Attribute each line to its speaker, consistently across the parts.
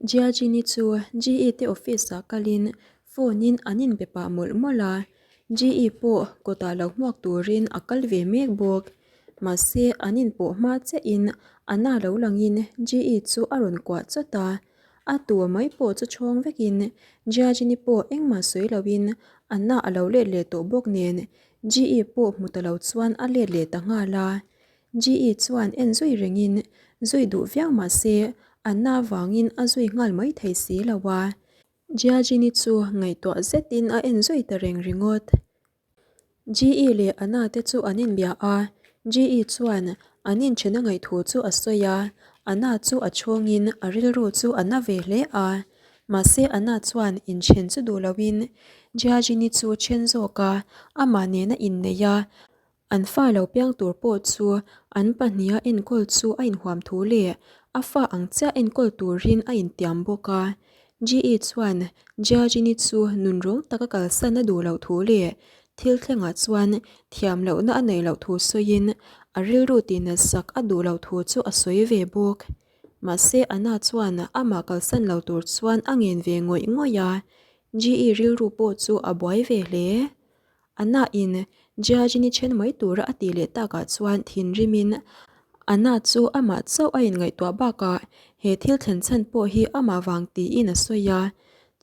Speaker 1: Jiajini chu GE te office ah kalin phone in an inbe pah mawlh mawlh a, GE pawh kawtah lo hmuak turin a kal ve mek bawk. Mahse an inpawh hma chiahin Anna lo langin GE chu a rawn kuah chawt a, a tur mai pawh chu chhawng vekin Jiajini pawh engmah sawi loin Anna a lo let leh tawh bawk nen GE pawh hmu ta lo chuan a let leh ta nghal a. GE chuan en zui rengin zui duh viau mah se Anna vangin a zui nghal mai thei si lo a. Jiajini chu ngaihtuah zetin a en zui ta reng ringawt. GE leh Anna te chu an inbia a, GE chuan an inchhena ngaihthu chu a sawi a, Anna chu a chhawngin a rilru chu a na ve hle a. Mahse Anna chuan inchhen chu duh loin Jiajini chu then zawk a, amah nena inneih a, An fa lo piang tur pawh chu an pahniha enkawl chu a inhuam thu leh a fa ang chiah enkawl turin a intiam bawk a. GE chuan Jiajini chu nunrawng taka kalsan a duh loh thu leh thil thlengah chuan thiam lohna a neih loh thu sawiin a rilru tihnatsak a duh loh thu chu a sawi ve bawk. Mahse Anna chuan amah kalsan lo tur chuan a ngen ve ngawih ngawih a, GE rilru pawh chu a buai ve hle. Anna in Jiajini then mai tura a tih leh takah chuan thinrimin Anna chu amah chauh a inngaihtuah bakah he thil thlen chhan pawh hi amah vang tiin a sawi a.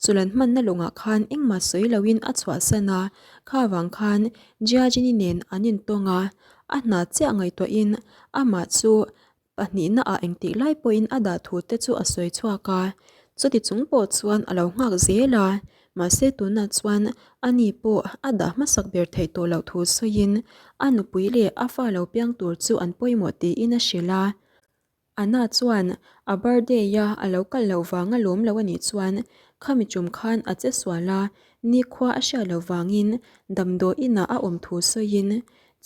Speaker 1: Chulan hmanna lawngah khan engmah sawi loin a chhuahsan a, kha vang khan Jiajini nen an intawng a, a hna chiah ngaihtuahin amah chu Pahnihna ah engtih lai pawhin a dah thu te chu a sawi chhuak a, chuti chung pawh chuan a lo nghak zel a, mahse tunah chuan ani pawh a dah hmasak ber theih tawh loh thu sawiin a nupui leh a fa lo piang tur chu an pawimawh tiin a hrilh a. Anna chuan a birthday a a lo kal loh vanga lawm lo anih chuan khami tum khan a che sual a, nikhua a hriat loh vangin damdawi inah a awm thu sawiin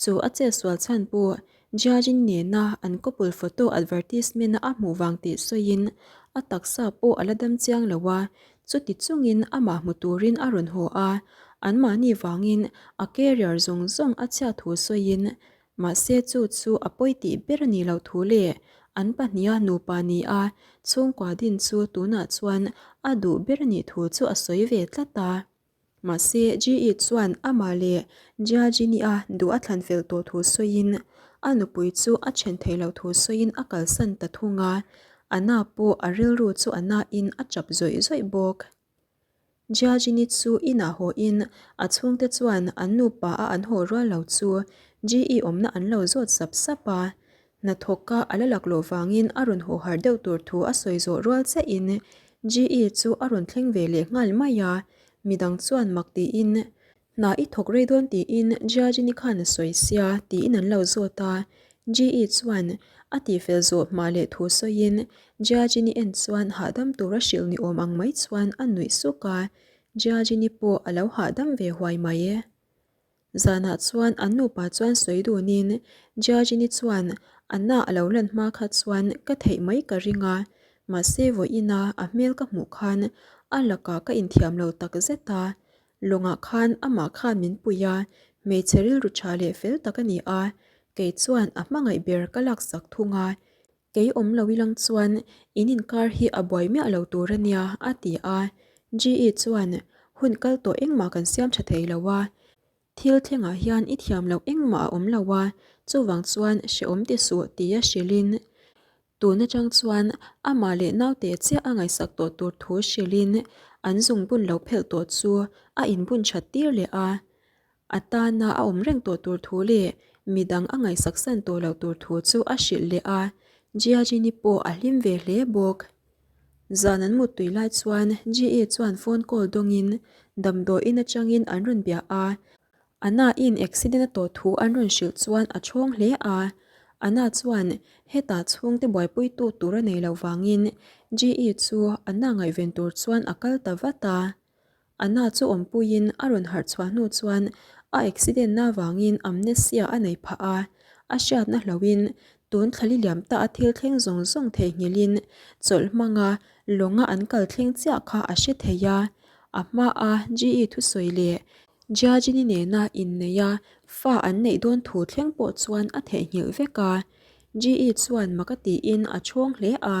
Speaker 1: chu a che sual chhan pawh Jiajin nena an couple photo advertisement a hmuh vang tih sawiin a taksa pawh a la dam chiang lo a, chuti chungin amah hmu turin a rawn haw a, anmahni vangin a career zawng zawng a chhiat thu sawiin mahse chu chu a pawi tih ber a nih loh thu leh an pahniha nupa ni a chhungkua din chu tunah chuan a duh ber a nih thu chu a sawi ve tlat a. Mahse, GE chuan amah leh Jiajini-a duh a thlan fel tawh thu sawiin a nupui chu a then theih loh thu sawiin a kalsan ta thung a, a na pawh a rilru chu a nain a chap zawih zawih bawk. Jiajini chu inah hawhin a chhungte chuan an nupa a an haw rual lo chu GE awmna an lo zawt sap sap a, Hnathawka a la laklawh vangin a rawn haw harh deuh tur thu a sawi zawh rual chiahin GE chu a rawn thleng ve leh nghal mai a, midang chuan mak tiin, Hna i thawk rei dawn tiin Jiajini khan a sawi sia tiin an lo zawt a, GE chuan a tihfel zawh hma leh thu sawiin Jiajini en chuan hahdam tura hrilh ni awm ang mai chuan a nuih suk a, Jiajini pawh a lo hahdam ve huai mai. Zanah chuan an nupa chuan sawi dunin Jiajini chuan Anna a lo lan hma kha chuan ka theih mai ka ring a, mahse vawiina a hmel ka hmuh khan a lakah ka inthiam lo tak zet a, lawngah khan amah khan min pui a, hmeichhe rilru tha leh fel tak a ni a, kei chuan a hmangaih ber ka laksak thung a, Kei awm lo ilang chuan in inkar hi a buai miah lo tur a nia, a ti a. GE chuan, Hun kal tawh engmah kan siam tha thei lo a, thil thlengah hian i thiam loh engmah a awm lo a, chuvang chuan hrehawm ti suh tia hrilhin, tun atang chuan amah leh naute chiah a ngaihsak tawh tur thu hrilhin an zungbun lo phelh tawh chu a inbun that tir leh a. A tana a awm reng tawh tur thu leh midang a ngaihsak san tawh loh tur thu chu a hrilh leh a, Jiajini pawh a hlim ve hle bawk. Zan an mut tui lai chuan GE chuan phone call dawngin damdawiin atangin an rawn bia a, Anna in accident a tawh thu an rawn hrilh chuan a chhawng hle a, Anna chuan hetah chhungte buaipuitu tur a nei loh vangin GE chu Anna ngaihven tur chuan a kal ta vat a. Anna chu awmpuiin a rawn harh chhuah hnu chuan a accident na vangin amnesia a nei phah a, a hriatna hlohin tun thlali liam ta a thil thleng zawng zawng theihnghilhin chawlh hmanga lawnga an kal thleng chiah kha a hre thei a. A hmaa GE thusawi leh Jiajini nena inneia fa an neih dawn thu thleng pawh chuan a theihnghilh vek a. GE chuan mak a tiin a chhawng hle a.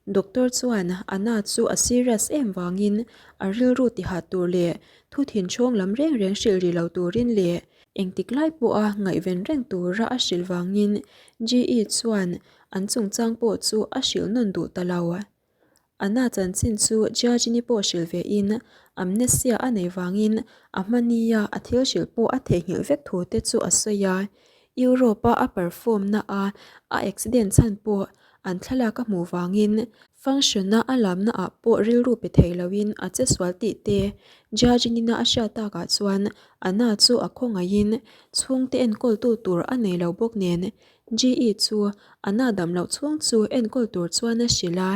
Speaker 1: Doctor chuan Anna chu a serious em vangin a rilru tihah tur leh thu thinchhawng lam reng reng hrilh rih lo turin leh engtik lai pawha ngaihven reng tura a hrilh vangin GE chuan an chungchang pawh chu a hrilh nawn duh ta lo. Anna chanchin chu Jiajini pawh hrilh ve in amnesia a nei vangin a hmania a thil hrilh pawh a theihnghilh vek thu te chu a sawi a. Europe a a perform na a a accident chhan pawh an thlalak a hmuh vangin function a a lamna ah pawh rilru pe thei lo in a che sual tih te Jiajini-na a hriat takah chuan Anna chu a khawngaihin chhungte enkawltu tur a nei lo bawk nen GE chu a na dam loh chhung chu enkawl tur chuan a hrilh a.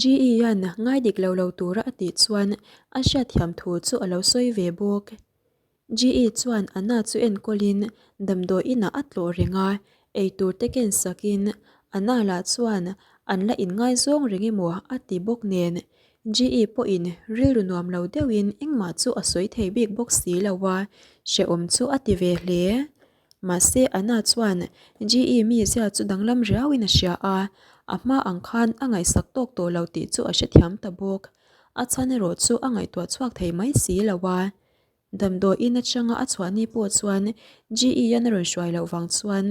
Speaker 1: GE-a'n ngai dik lo lo tura a tih chuan a hriatthiam thu chu a lo sawi ve bawk. GE chuan a na chu enkawlin damdawi inah a tlawh reng a, eitur te ken sakin a na lah chuan an la inngaizawng reng emaw a ti bawk nen GE pawhin rilru nuam lo deuhin engmah chu a sawi thei bik bawk si lo a, hrehawm chu a ti ve hle. Mahse Anna chuan GE mizia chu danglam riauin a hria a, a hma ang khan a ngaihsak tawk tawh lo tih chu a hrethiam ta bawk. A chhan erawh chu a ngaihtuah chhuak thei mai si lo a. Damdawiin atanga a chhuah ni pawh chuan GE-an a rawn hruai loh vang chuan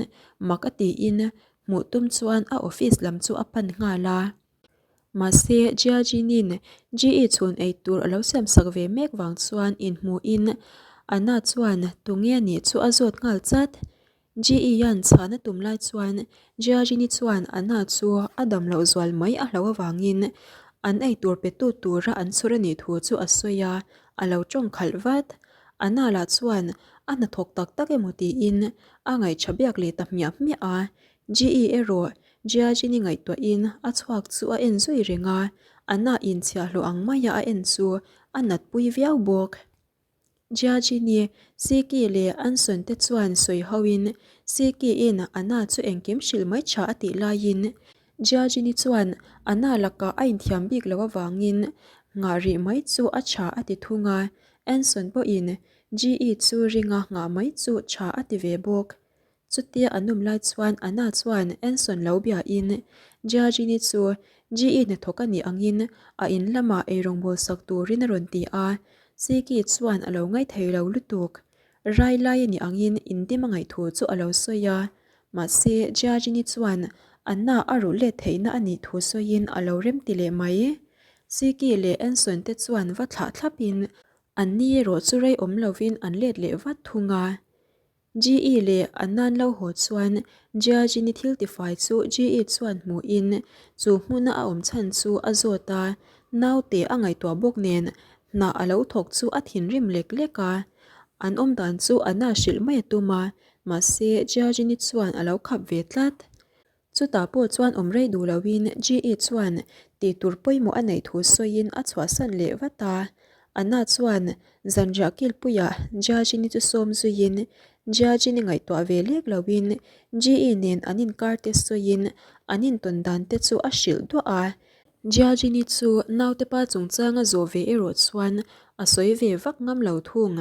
Speaker 1: mak a tiin hmuh tum chuan a office lam chu a pan nghal a. Mahse, Jiajinin GE chhun ei tur a lo siamsak ve mek vang chuan inhmuhin Anna chuan tunge nih chu a zawt nghal chat. GE-a'n chhana tum lai chuan Jiajini chuan Anna chu a dam loh zual mai a hloh avangin an ei tur petu tura an chhur a nih thu chu a sawi a, a lo tawng khalh vat. Anna lah chuan a hnathawk tak tak emaw tiin a ngaihṭha biak leh ta hmiah hmiah a, GE erawh Jiajini ngaihtuahin a chhuak chu a en zui reng a, a na inchhiahhlawh ang maia a en chu a natpui viau bawk. Jiajini, Siki leh Anson te chuan sawi hoin Siki-in a na chu engkim hrilh mai tha a tih laiin Jiajini chuan a na lakah a inthiam bik loh avangin nghah rih mai chu a tha a ti thung a, Anson pawhin GE chu ringa nghah mai chu tha a ti ve bawk. Chutia an awm lai chuan Anna chuan Anson lo biain Jiajini chu GE hnathawk a nih angin a in lamah eirawngbawl sak turin a rawn ti a, Siki chuan a lo ngaithei lo lutuk. Rai lai a nih angin indim a ngaih thu chu a lo sawi a, mahse Jiajini chuan Anna a ruh let theihna a nih thu sawiin a lo remti leh mai. Siki leh Anson te chuan va thlah thlapin an ni erawh chu rei awm lovin an let leh vat thung a. GE leh Annan lo haw chuan Jiajini thil tifai chu GE chuan hmuhin chu hmuna a awm chhan chu a zawt a, naute a ngaihtuah bawk nen hna a lo thawk chu a thinrim lek lek a. An awm dan chu Anna hrilh mai a tum a, mahse Jiajini chuan a lo khap ve tlat. Chutah pawh chuan awm rei duh loin GE chuan tih tur pawimawh a neih thu sawiin a chhuahsan leh vat a. Anna chuan zanriah kilpuiah Jiajini chu sawm zuiin Jiajini ngaihtuah ve lek loin GE nen an inkar te sawiin an intawn dan te chu a hrilh duah a. Jiajini chu naute pa chungchanga zawh ve erawh chuan a sawi ve vak ngam lo thung.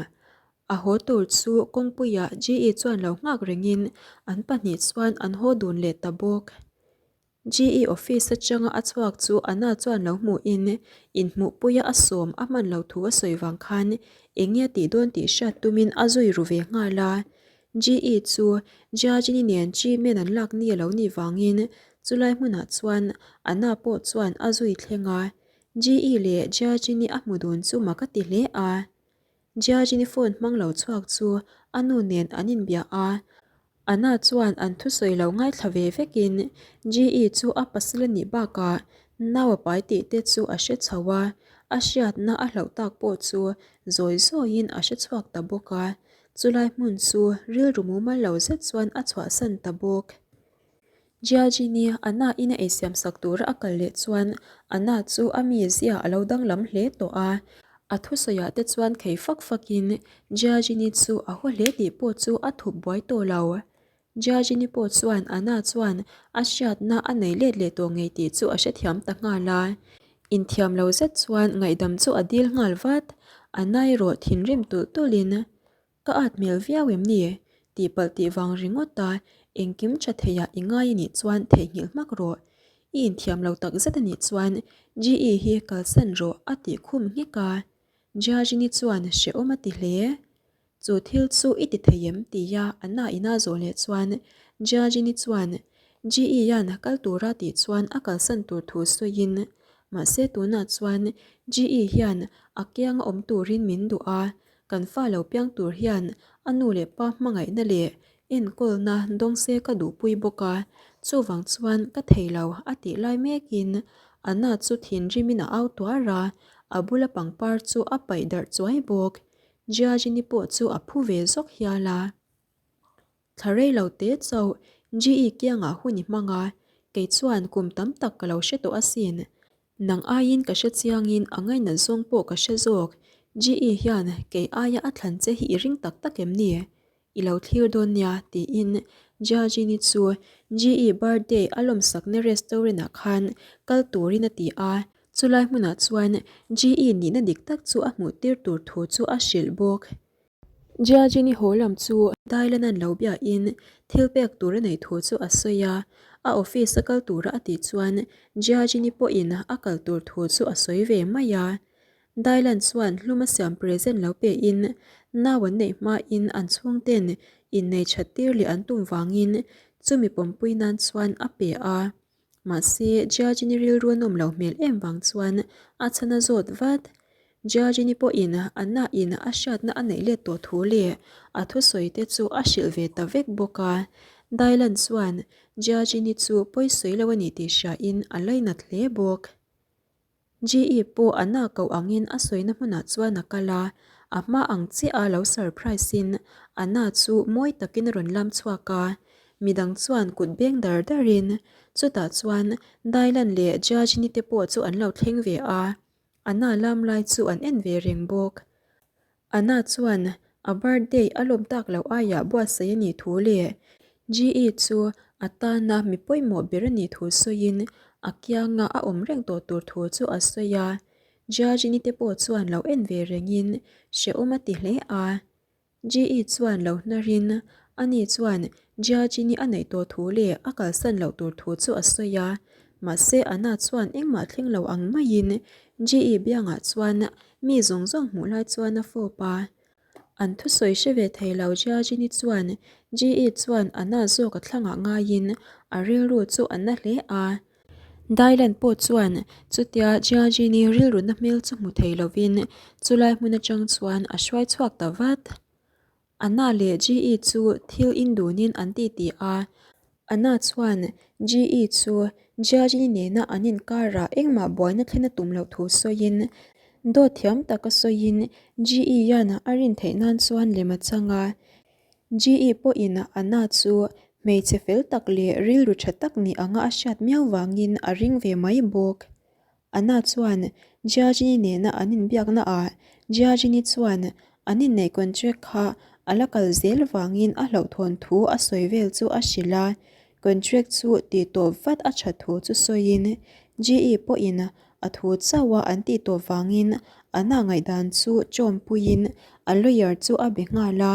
Speaker 1: A haw tur chu kawngpuiah GE chuan lo nghak rengin an pahnih chuan an haw dun leh ta bawk. GE office atanga a chhuak chu Anna chuan lo hmuhin inhmuhpuia a sawm a hman lo thu a sawi vang khan eng nge tih dawn tih hriat tumin a zui ru ve nghal a. GE chu Jiajini nen Chi men an lak ni a lo nih vangin chulai hmunah chuan Anna pawh chuan a zui thleng a. GE leh Jiajini a hmu dun chu mak a ti hle a. Jiajini phone hmang lo chhuak chu a nu nen an inbia a, Anna chuan an thusawi lo ngaithla ve vekin GE chu a pasal a nih bakah nau a pai tih te chu a hre chho a, a hriatna a hlauh tak pawh chu zawi zawiin a hre chhuak ta bawk a, chulai hmun chu rilru mumal lo zet chuan a chhuahsan ta bawk. Jiajini Anna in a eisiam sak tura a kal leh chuan Anna chu a mizia a lo danglam hle tawh a, a thusawiah te chuan khei fak fakin Jiajini chu a haw hle tih pawh chu a thup buai tawh lo. Jiajini pawh chuan Anna chuan a hriatna a nei let leh tawh ngei tih chu a hrethiam ta nghal a, inthiam lo zet chuan ngaihdam chu a dil nghal vat. Anna erawh thinrim tulh tulhin Ka at hmel viau em ni? Tihpalh tih vang ringawt a, engkim tha theiah i ngai anih chuan theihnghilh hmak rawh. I inthiam lo tak zet a nih chuan GE hi kalsan rawh a tih khum nghek a. Jiajini chuan hrehawm a ti hle. Chu thil chu i ti thei em? tia a na ina zawh leh chuan Jiajini chuan GE-a'n kal tura tih chuan a kalsan tur thu sawiin, Mahse tunah chuan GE hian a kianga awm turin min duh a, kan fa lo piang tur hian a nu leh pa hmangaihna leh enkawlna dawng se ka duhpui bawk a, chuvang chuan ka thei lo a tih lai mekin Anna chu thinrimin a au tuar a, a bula pangpar chu a paih darh chuai bawk. Jiajini pawh chu a phu ve zawk hial a. Thla rei lo te chauh GE kiangah hun i hmang a, kei chuan kum tam tak ka lo hre tawh asin. Nang aiin ka hre chiangin a ngainat zawng pawh ka hre zawk. GE hian kei aia a thlan che hi i ring tak tak em ni? I lo thlir dawn nia, tiin Jiajini chu GE birthday a lawmsakna restaurant-ah khan kal turin a ti a. Chulai hmunah chuan GE nihna dik tak chu a hmuh tir tur thu chu a hrilh bawk. Jiajini haw lam chu Dailanan lo biain thil pek tur a neih thu chu a sawi a, a office a kal tura a tih chuan Jiajini pawhin a kal tur thu chu a sawi ve mai a. Dailan chuan hlum a siam present lo pein nau an neih hmain an chhungten innei that tir leh an tum vangin chumi pawmpui nan chuan a pe a. Mahse, Jiajini rilru a nawm lo hmel em vang chuan a chhan a zawt vat. Jiajini pawhin a na in a hriatna a neih let tawh thu leh a thusawi te chu a hrilh ve ta vek bawk a. Dailan chuan Jiajini chu pawisawi lo a ni tih hriain a lainat hle bawk. GE pawh a na koh angin a sawina hmunah chuan a kal a, a hma ang chiah a lo surprise in a na chu mawi takin a rawn lam chhuak a, midang chuan kut beng dar dar in chutah chuan Dailan leh Jiajini te pawh chu an lo thleng ve a, a na lam lai chu an en ve reng bawk. Anna chuan a birthday a lawm tak loh aiah buatsaih a nih thu leh GE chu a tana mi pawimawh ber a nih thu sawiin a kianga a awm reng tawh tur thu chu a sawi a. Jiajini te pawh chuan lo en ve rengin hrehawm a ti hle a. GE chuan lo hnarin ani chuan Jiajini a neih tawh thu leh a kalsan loh tur thu chu a sawi a. Mahse Anna chuan engmah thleng lo ang maiin GE biangah chuan Mi zawng zawng hmuh lai chuan a fawp a. An thusawi hre ve thei lo Jiajini chuan GE chuan a na zawk a thlangah ngaiin a rilru chu a na hle a. Dailan pawh chuan chutia Jiajini rilru na hmel chu hmu thei lovin chulai hmun atang chuan a hruai chhuak ta vat. Anna leh GE chu thil indunin an titi a. Anna chuan GE chu Jiajini nena an inkarah engmah buaina thlen a tum loh thu sawiin, dawt thiam taka sawiin GE hian a rin theih nan chuan lem a chang a. GE pawhin Anna chu hmeichhe fel tak leh rilru tha tak ni anga a hriat miau vangin a ring ve mai bawk. Anna chuan Jiajini nena an inbiakna ah Jiajini chuan an inneih contract kha a la kal zel vangin a hlauhthawn thu a sawi vel chu a hrilh a, contract chu tih tawp vat a tha thu chu sawiin GE pawhin a thu chauh a an tih tawp vangin Anna ngaihdan chu chawmpuiin a lawyer chu a be nghal a.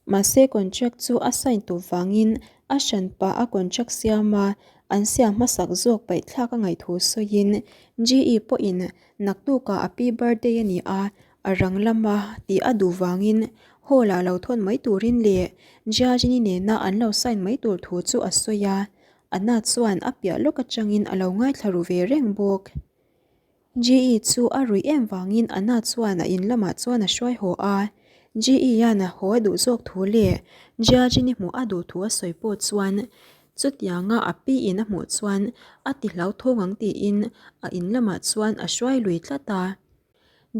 Speaker 1: Mahse contract chu a sign tawp vangin a hran pah a contract siam a, an siam hmasak zawk paihthlak a ngaih thu sawiin GE pawhin naktukah a pi birthday a ni a, a rang lama tih a duh vangin hall ah lo thawn mai turin leh Jiajini nena an lo sign mai tur thu chu a sawi a, Anna chuan a piah lawk atangin a lo ngaithla ru ve reng bawk. GE chu a ruih em vangin Anna chuan a in lamah chuan a hruai haw a. GE hian a haw a duh zawk thu leh Jiajini hmuh a duh thu a sawi pawh chuan chutianga a pi in a hmuh chuan a ti hlauthawng ang tiin a in lamah chuan a hruai lui tlat a.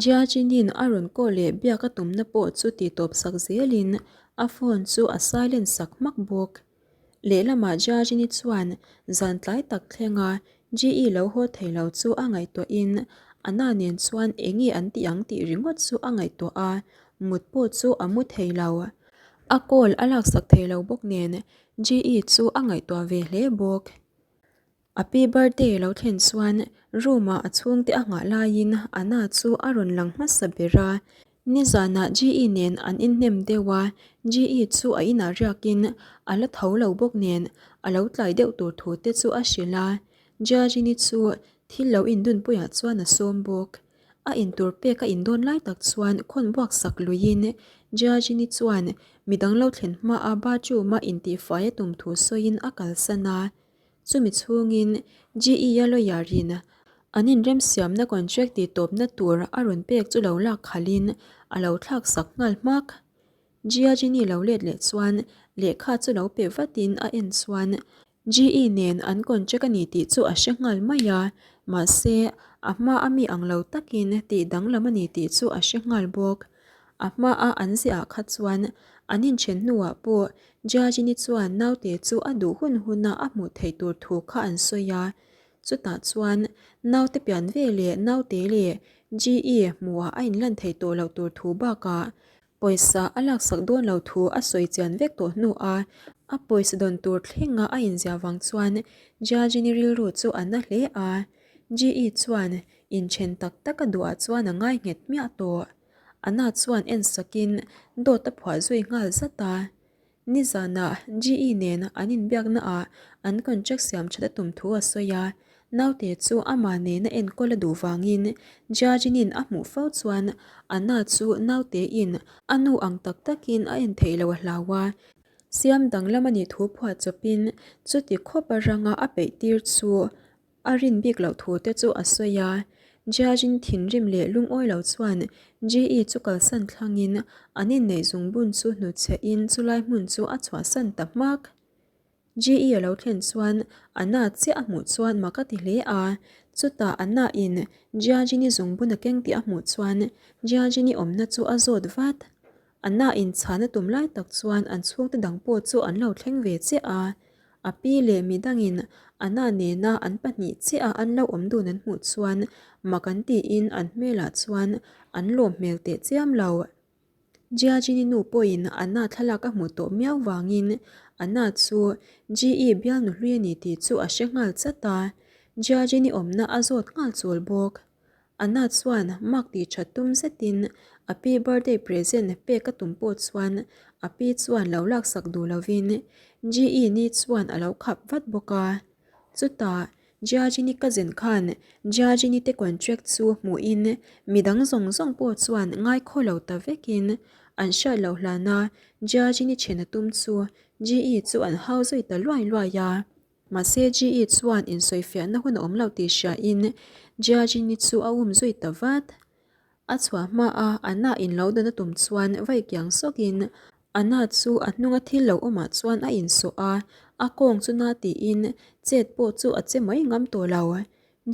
Speaker 1: Jiajinin a rawn call leh biak a tumna pawh chu ti tawp sak zelin a phone chu a silent sak hmak bawk. Lehlamah Jiajini chuan zan tlai tak thlenga GE lo haw thei lo chu a ngaihtuahin Anna nen chuan eng nge an tih ang tih ringawt chu a ngaihtuah a, mut pawh chu a mu thei lo. A call a laksak thei lo bawk nen GE chu a ngaihtuah ve hle bawk. A pi birthday lo thlen chuan room ah a chhungte a nghah laiin Anna chu a rawn lang hmasa ber a, nizanah GE nen an inhnem deuh a, GE chu a inah riakin a la tho lo bawk nen a lo tlai deuh tur thu te chu a hrilh a. Jiajini chu thil lo indunpuiah chuan a sawm bawk. A intur pek a indawn lai tak chuan khawn buak sak luiin Jiajini chuan midang lo thlen hmaa bathroom-a intihfai a tum thu sawiin a kalsan a. Chumi chhungin GE-a lawyer-in an inremsiamna contract tihtawpna tur a rawn pek chu lo lak khalhin a lo thlak sak nghal hmak. Jiajini lo let leh chuan lehkha chu lo pe vatin a en chuan GE nen an contract a ni tih chu a hre nghal mai a, mahse a hma a mi ang lo takin tih danglam a ni tih chu a hre nghal bawk. A hma a an ziah kha chuan an inthen hnuah pawh Jiajini chuan naute chu a duh hun huna a hmuh theih tur thu kha an sawi a, chutah chuan naute pian ve leh naute leh GE hmuhah a inlan theih tawh loh tur thu bakah Pawisa a laksak dawn lo thu a sawi chian vek tawh hnuah a pawisa dawn tur thlenga a inziah vang chuan Jiajini rilru chu a na hle a. GE chuan inthen tak tak a duhah chuan a ngai nghet hmiah tawh. Anna chuan ensakin dawt a phuah zui nghal zat a. Nizanah GE nen an inbiaknaah an contract siam that a tum thu a sawi a, naute chu amah nena enkawl a duh vangin Jiajinin a hmuh fo chuan Anna chu nautein a nu ang tak takin a en theih loh a hlau a, siam danglam a nih thu phuah chawpin chuti khawp a ranga a peih tir chu A rin bik loh thu te chu a sawi a, Jiajin thinrim leh lungawi lo chuan GE chu kalsan thlangin an inneih zungbun chu hnutchhehin chulai hmun chu a chhuahsan ta hmak. GE a lo thlen chuan Anna chiah a hmuh chuan mak a ti hle a, chutah Anna in Jiajini zungbun a keng tih a hmuh chuan Jiajini awmna chu a zawt vat. Anna in chhan a tum lai tak chuan an chhungte dang pawh chu an lo thleng ve chiah a, A pi leh midangin Anna nena an pahnih chiah a an lo awm dun an hmuh chuan mak an tiin an hmelah chuan an lawm hmel teh chiam lo. Jiajini nu pawhin Anna thlalak a hmuh tawh miau vangin Anna chu GE bialnu hlui a ni tih chu a hre nghal chat a, Jiajini awmna a zawt nghal chul bawk. Anna chuan mak tih that tum zetin a pi birthday present pek a tum pawh chuan a pi chuan lo laksak duh lovin GE ni chuan a lo khap vat bawk a. Chutah Jiajini cousin khan Jiajini te contract chu hmuhin midang zawng zawng pawh chuan ngaikhaw lo ta vekin an hriat loh hlana Jiajini then a tum chu GE chu an hau zui ta luai luai a. Mahse GE chuan insawifiahna hun a awm lo tih hriain Jiajini chu a um zui ta vat. A chhuah hmaa Anna in lo dan a tum chuan vaih kiang sawkin Anna chu a hnunga thil lo awmah chuan a insawh a, a kawng chu na tiin chet pawh chu a che mai ngam tawh lo.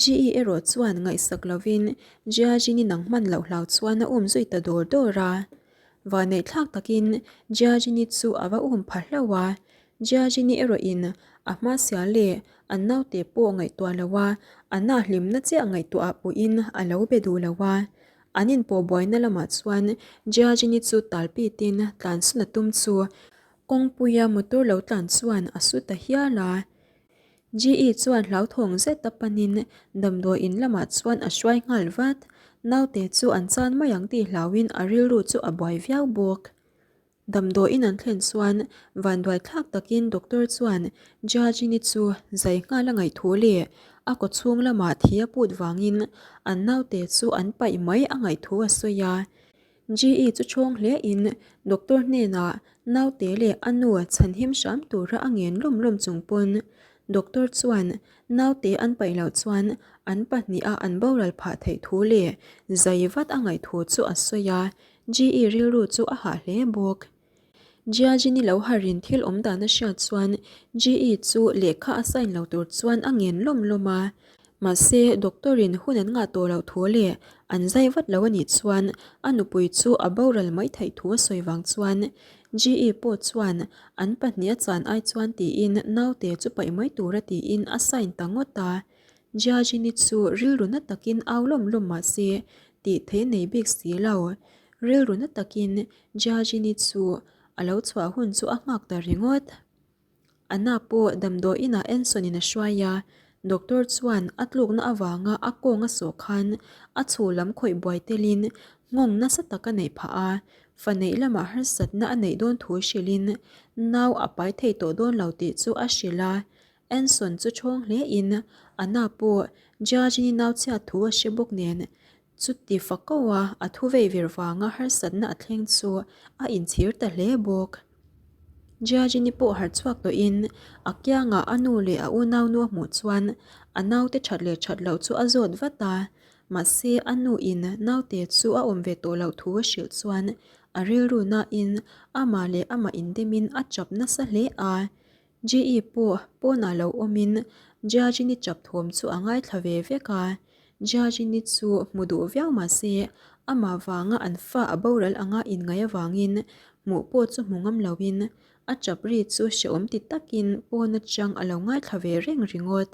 Speaker 1: GE erawh chuan ngaihsak lovin Jiajini nang hman loh hlau chuan a um zui ta dawr dawr a. Vaneihthlak takin Jiajini chu a va um pha hlauh a, Jiajini erawhin a hma sial leh an naute pawh ngaihtuah lo a, a na hlimna chiah ngaihtuah puhin a lo be duh lo a. An inpawh buaina lamah chuan Jiajini chu talpitin tlansun a tum chu kawngpuia motor lo tlan chuan a su ta hial a. GE chuan hlauthawng zet a panin damdawi in lamah chuan a hruai nghal vat. Naute chu an chan mai ang tih hlauhin a rilru chu a buai viau bawk. Damdawi in an thlen chuan vanduai thlak takin doctor chuan Jiajini chu zai nghal a ngaih thu leh a kaw chhung lamah thi a put vangin an naute chu an paih mai a ngaih thu a sawi a. GE chu chhawng hle in doctor hnenah naute leh a nu chhanhim hram tura a ngen lawm lawm chung pawn doctor chuan naute an paih loh chuan an pahniha an boral phah theih thu leh zai vat a ngaih thu chu a sawi a, GE rilru chu a hah hle bawk. Jiajini lo harin thil awm dan a hriat chuan GE chu lehkha a sign lo tur chuan a ngen lawm lawm a. Mahse, doctor in hun an ngah tawh loh thu leh an zai vat lo a nih chuan a nupui chu a boral mai theih thu a sawi vang chuan GE pawh chuan an pahnih a chan ai chuan tiin naute chu paih mai tura tiin a sign ta ngawt a. Jiajini chu rilru na takin au lawm lawm mah se tih theih a nei bik si lo. Rilru na takin Jiajini chu a lo chhuah hun chu a nghak ta ringawt. Anna pawh damdawi inah Anson in a hruai a, doctor chuan a tlukna avanga a kawng a sawh khan a chhu lam khawih buai telin nghawng nasa tak a neih phah a, fa neih lamah harsatna a neih dawn thu hrilhin nau a pai thei tawh dawn lo tih chu a hrilh a, Anson chu chhawng hle in. Anna pawh Jiajini nau chhiat thu a hre bawk nen chuti fakaua a thu vei vir vanga harsatna a thleng chu a inchhir ta hle bawk. Jiajini pawh harh chhuak tawhin a kiangah a nu leh a unaunu a hmuh chuan a naute that leh that loh chu a zawt vat a, mahse a nu in naute chu a awm ve tawh loh thu a hrilh chuan a rilru nain amah leh amah indemin a chap nasa hle a. GE pawh pawnah lo awmin Jiajini chap thawm chu a ngaithla ve vek a, Jiajini chu hmu duh viau mah se amah vanga an fa a boral anga inngaih avangin hmuh pawh chu hmu ngam loin a chap ri chu hrehawm ti takin pawn atang a lo ngaithla ve reng ringawt.